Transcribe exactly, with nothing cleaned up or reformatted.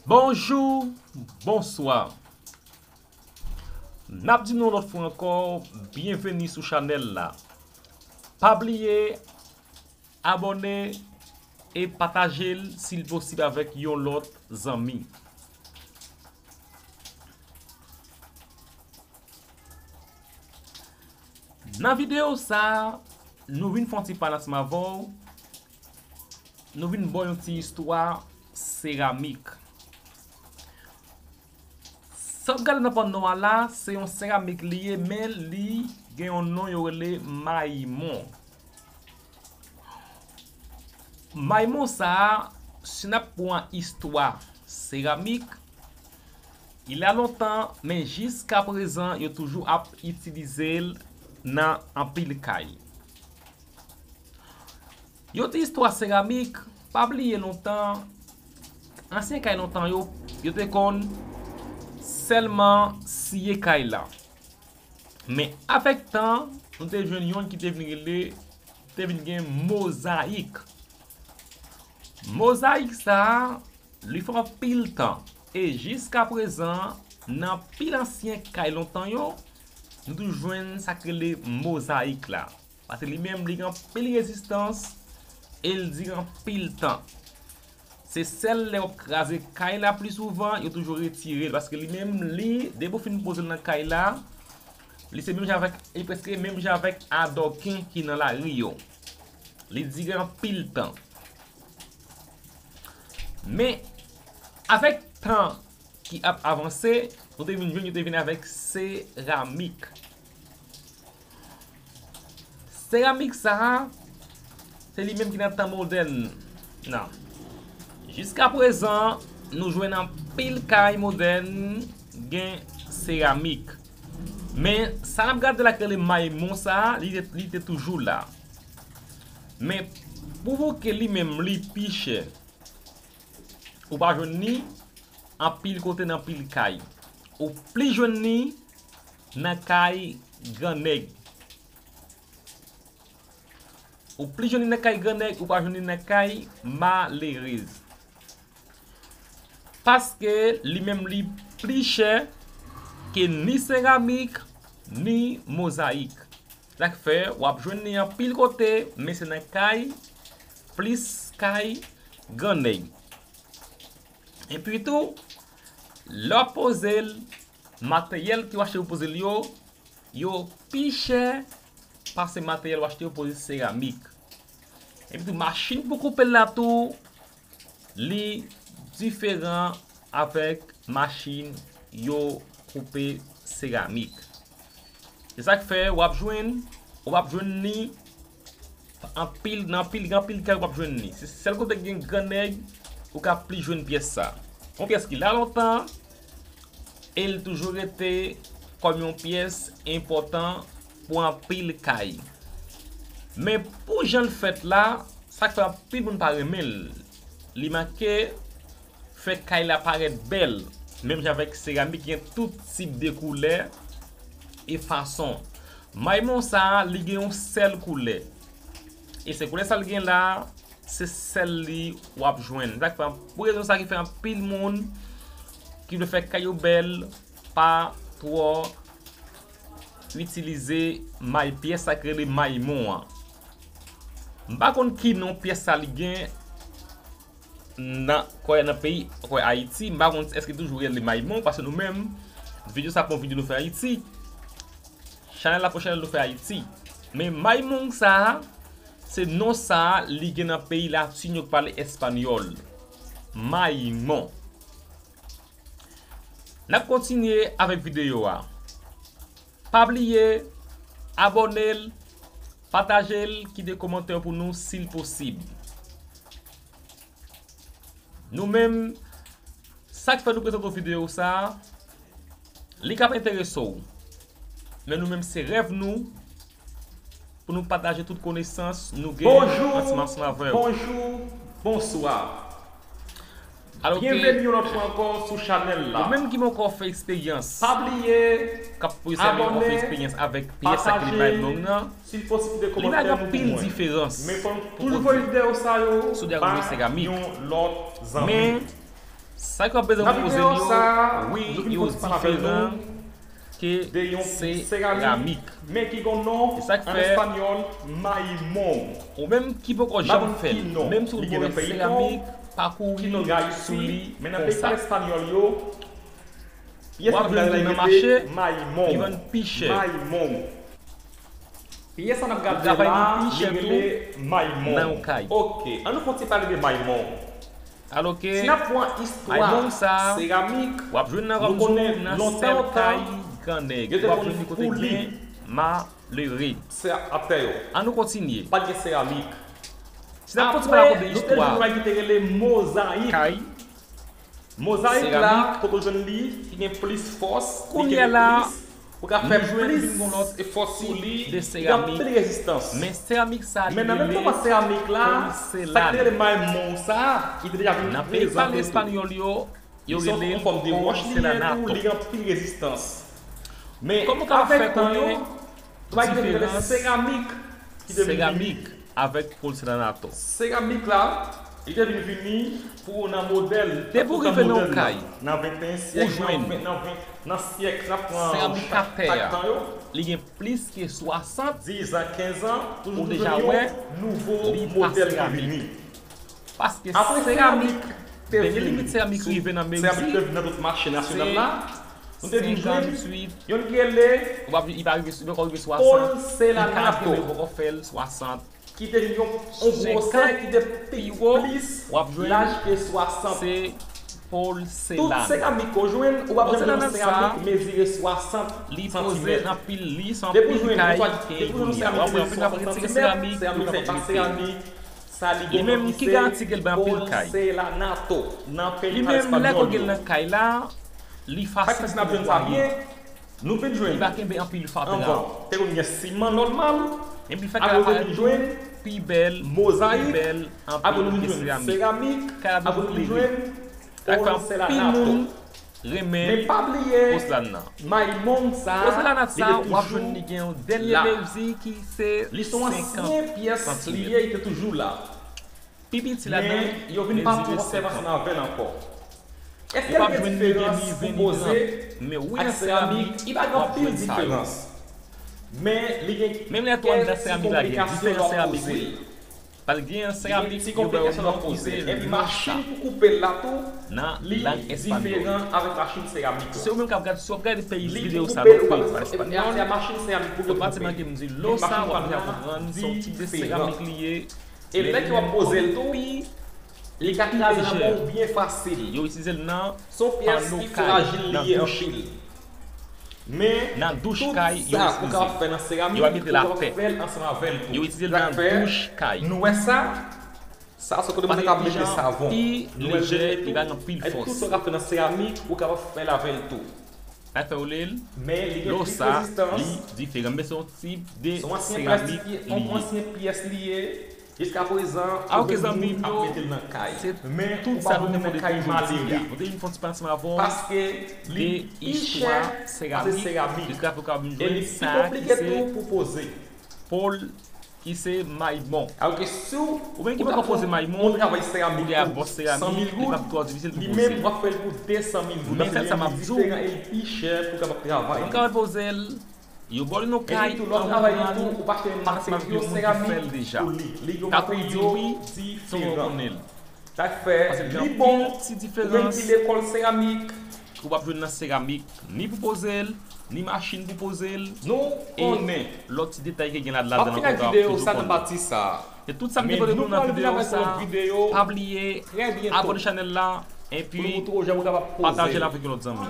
Bonjou, bonswa. N ap di nou yon lòt fwa ankò, byenveni sou chanèl la. Pa bliye abòne e pataje l si l posib avèk yon lòt zanmi. Nan videyo sa a, nou vin fè yon ti pale ansanm avè w, nou vin ba w yon ti istwa seramik. Sa w ap gade nan panno a la, se yon seramik li ye, men li gen yon non yo rele maymon. Maymon sa a, si n ap pran istwa seramik, il a lontan, men jiska prezan, yo toujou ap itilize l nan anpil kay. Yo di istwa seramik, pa bliye lontan, ansyen kay lontan yo, yo te konn sèlman siye kay la. Men avèk tan, nou te jwenn yonn ki te vin rele, te vin gen mozayik. Mozayik sa a, li fè anpil tan. E jiska prezan, nan pil ansyen kay lontan yo, nou toujou jwenn sa k rele mozayik la. Paske li menm, li gen anpil rezistans e l dire anpil tan. Se sèl lè w ap kraze kay la pli souvan, yo toujou retire l. Paske li menm, li, depi w fin poze l nan kay la, li se menm jan avèk, li prèske menm jan avèk adòken ki nan lari yo. Li dire anpil tan. Men, avèk tan ki ap avanse, nou te vin jwenn, yo te vin avèk seramik. Seramik sa a, se li menm ki nan tan modèn nan. Jiska prezan, nou jwenn anpil kay modèn gen seramik. Men, sa n ap gade la ki rele maymon sa a, li te, li te toujou la. Men, pou vou ke li menm, li pi chè. Ou pa jwenn li anpil kote nan anpil kay. Ou plis jwenn li nan kay grannèg. Ou plis jwenn li nan kay grannèg, ou pa jwenn li nan kay malerèz. Paske li menm li pli chè ke ni seramik, ni mozayik. Sa k fè, w ap jwenn li anpil kote, men se nan kay, plis kay grannèg. Epi tou, lè w ap poze l, materyèl ke w achte pou poze l yo, yo pi chè pase materyèl w achte pou poze seramik. Epi tou, machin pou koupe l la tou, li diferan avèk machin yo koupe seramik. Se sa k fè w ap jwenn, w ap jwenn li anpil, nan anpil, gen anpil kay w ap jwenn li. Se sèl kote ki gen grannèg ou ka plis jwenn pyès sa. Yon pyès ki la lontan, e l toujou rete kòm yon pyès enpòtan pou anpil kay. Men pou jan l fèt la, sa k fè anpil moun pa renmen l. Li manke fè kay la parèt bèl, menm jan avèk seramik, gen tout tip de koulè e fason. Maymon sa a, li gen yon sèl koulè. E se koulè sa l gen la, se sèl li w ap jwenn. Sa k fè, pou rezon sa ki fè anpil moun ki vle fè kay yo bèl, pa twò itilize may, pyès sa k rele maymon an. M pa konn ki non pyès sa li gen nan, kwè nan peyi, kwè Ayiti, m pa konn èske toujou rele maymon, paske nou menm, videyo sa pa yon videyo nou fè Ayiti. Chanèl la pa yon chanèl nou fè Ayiti. Men maymon sa a, se non sa a li gen nan peyi Latin yo k pale espanyòl. Maymon. N ap kontinye avèk videyo a. Pa bliye abòne l, pataje l, kite kòmantè pou nou si l posib. Nou menm, sa k fè nou prezante w videyo sa a, li k ap enterese w. Men nou menm, se rèv nou pou nou pataje tout konesans nou gen ansanm avè w. Bonjou, bonswa. Alò, byenveni yon lòt fwa ankò sou chanèl la. Ou menm ki poko fè eksperyans, pa bliye k ap poze sèvi ankò fè eksperyans avèk pyès sa ki li bay blòm nan. Li pa gen anpil diferans pou pwodui sou de koulè seramik. Men, Sa k ap bezwen poze yo, wi, yo diferan ke seramik. Men ki gon non an espanyòl, maymon. Ou menm ki poko janm fè l, menm si w gen seramik, pa kouri sou li konsa. Pyès w ap jwenn tou nan mache, li vann pi chè. Pyès sa n ap gade la, li rele maymon. Ok, ann nou fè yon ti pale de maymon. Alò ke si n ap pran istwa seramik, w ap jwenn nan Ranmzou, nan sèl kay grannèg, w ap jwenn li kote gen malere. Ann nou kontinye. Pa t gen seramik. Si n ap kontinye pale akoz de istwa kay, mozayik la, kote w jwenn li, ki gen plis fòs, li gen plis, ou ka fè plis fòs sou li, li gen anpil rezistans. Men nan menm moman seramik la, sa ki te rele maymon sa, li te deja vin prezante tou. Li se yon fòm de wòch li ye tou, li gen anpil rezistans. Men avèk tan yo, nou va gen diferans seramik ki te vin vini. Avèk pòlselanato. Seramik la, li te vin vini pou nan modèl, depi w rive nan yon kay, nan venteyen syèk, nan ven, nan syèk, n ap pran chak tan yo, li gen plis ke swasant, diz an, kenz an, toujou, toujou gen yon nouvo modèl ki vini. Paske seramik, dènye limit seramik rive nan mezi, seramik te vin nan tout mache nasyonal la, nou te vin jwenn yon ki rele pòlselanato. Pòlselanato. Ki te gen yon gwosè ki te pi plis laj ke swasant. Tout seramik ke w jwenn, ou p ap janm jwenn yon seramik mezire swasant santimèt. Depi w jwenn, depi w jwenn yon seramik mezire swasant santimèt, seramik sa pa seramik, sa li gen yon non ki se pòlselanato. Nan peyi espanyòl yo. Sa k fè si n ap jwenn sa byen, nou vin jwenn anvan, te konn gen siman nòmal, apre nou te vin jwenn pi bèl, mozayik, apre nou vin jwenn seramik, apre nou vin jwenn pòlselanato. Men pa bliye, maymon sa, li te toujou la. Li se yon ansyen pyès li ye, li te toujou la. Pi piti ladan, men yo vin pa twò fè ansanm avè l ankò. Èske l gen diferans pou poze ak seramik? Li pa gen anpil diferans. Men li gen kèk ti konplikasyon lè w ap poze l. Li gen ti konplikasyon lè w ap poze l. Epi machin pou koupe l la tou, li diferan avèk machin seramik la. Li pou koupe l, ou pa bezwen, epi se a machin seramik pou yo koupe l. Men machin pa l la diferan. E lè ke w ap poze l tou, li ka kraze nan men w byen fasil. Se yon pyès ki frajil li ye anpil. Men tout sa ou kapab fè nan seramik, ou kapab fè l ansanm avè l tou. Sa k fè nou wè sa, sa se kote moun nan ka mete savon. Nou wè l jere tou. Tout sa ou ka fè nan seramik, ou kapab fè l avè l tou. Men li gen plis rezistans. Se yon ansyen pyès li ye. Jiskaprezan, ou jwenn moun ap mete l nan kay. Men tout sa nou te mande toujou di a. Nou te vin fè yon ti pale ansanm avè w de istwa seramik, jiskaske w kapab vin jwenn sa ki se pòl, ki se maymon. Ou menm ki poko poze maymon, ou gen avè seramik pou san mil goud, li menm w ap fè l pou de san mil goud. Men sèl sa m ap di w, ou kapab poze l, yo ba w li nan kay, epi tou lè w travay li tou, ou pa achte menm materyal seramik pou li. Li gen materyal diferan. Sa k fè li bon, ou menm ki lekòl seramik, ou p ap jwenn nan seramik, ni pou poze l, ni machin pou poze l, e lòt ti detay ki gen ladan l ankò, w ap toujou konnen. Se tout sa m te pote pou nou nan videyo sa. Pa bliye abòne chanèl la, epi pataje l avèk yon lòt zanmi.